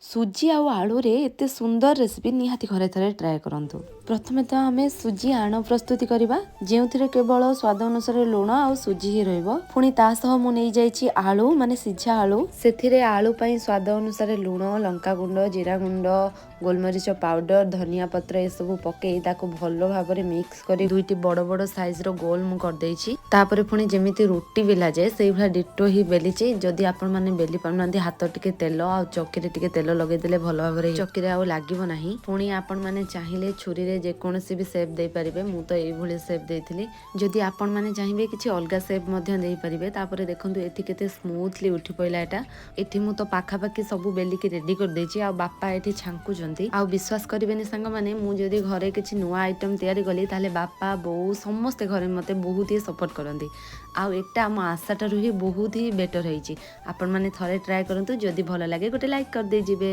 ସୁଜି ଆଉ ଆଳୁରେ ଏତେ ସୁନ୍ଦର ରେସିପି, ନିହାତି ଘରେ ଥରେ ଟ୍ରାଏ କରନ୍ତୁ। ପ୍ରଥମେ ତ ଆମେ ସୁଜି ଆଣ ପ୍ରସ୍ତୁତି କରିବା, ଯେଉଁଥିରେ କେବଳ ସ୍ୱାଦ ଅନୁସାରେ ଲୁଣ ଆଉ ସୁଜି ହିଁ ରହିବ। ପୁଣି ତା ସହ ମୁଁ ନେଇଯାଇଛି ଆଳୁ, ମାନେ ସିଝା ଆଳୁ। ସେଥିରେ ଆଳୁ ପାଇଁ ସ୍ୱାଦ ଅନୁସାରେ ଲୁଣ, ଲଙ୍କା ଗୁଣ୍ଡ, ଜିରା ଗୁଣ୍ଡ, ଗୋଲମରିଚ ପାଉଡର, ଧନିଆ ପତ୍ର ଏସବୁ ପକେଇ ତାକୁ ଭଲ ଭାବରେ ମିକ୍ସ କରି ଦୁଇଟି ବଡ଼ ବଡ଼ ସାଇଜର ଗୋଲ ମୁଁ କରିଦେଇଛି। ତାପରେ ପୁଣି ଯେମିତି ରୁଟି ବେଲାଯାଏ, ସେଇଭଳିଆ ଡିଟୋ ହିଁ ବେଲିଛି। ଯଦି ଆପଣମାନେ ବେଲି ପାରୁନାହାନ୍ତି, ହାତ ଟିକେ ତେଲ ଆଉ ଚକିରେ ଟିକେ ତେଲ ଲଗେଇଦେଲେ ଭଲ ଭାବରେ ଚକିରେ ଆଉ ଲାଗିବ ନାହିଁ। ପୁଣି ଆପଣମାନେ ଚାହିଁଲେ ଛୁରୀରେ ଯେକୌଣସି ବି ସେପ୍ ଦେଇପାରିବେ। ମୁଁ ତ ଏଇଭଳି ସେପ୍ ଦେଇଥିଲି। ଯଦି ଆପଣମାନେ ଚାହିଁବେ, କିଛି ଅଲଗା ସେପ୍ ମଧ୍ୟ ଦେଇପାରିବେ। ତାପରେ ଦେଖନ୍ତୁ, ଏଠି କେତେ ସ୍ମୁଥଲି ଉଠି ପଡ଼ିଲା ଏଟା। ଏଠି ମୁଁ ତ ପାଖାପାଖି ସବୁ ବେଲିକି ରେଡି କରିଦେଇଛି ଆଉ ବାପା ଏଠି ଛାଙ୍କୁଛନ୍ତି। ଆଉ ବିଶ୍ୱାସ କରିବେନି ସାଙ୍ଗମାନେ, ମୁଁ ଯଦି ଘରେ କିଛି ନୂଆ ଆଇଟମ୍ ତିଆରି କଲି, ତାହେଲେ ବାପା, ବୋଉ ସମସ୍ତେ ଘରେ ମୋତେ ବହୁତ ହି ସପୋର୍ଟ କରନ୍ତି। ଆଉ ଏଟା ଆମ ଆଶାଠାରୁ ହିଁ ବହୁତ ହି ବେଟର୍ ହେଇଛି। ଆପଣମାନେ ଥରେ ଟ୍ରାଏ କରନ୍ତୁ। ଯଦି ଭଲ ଲାଗେ, ଗୋଟେ ଲାଇକ୍ କରିଦେଇଯିବେ।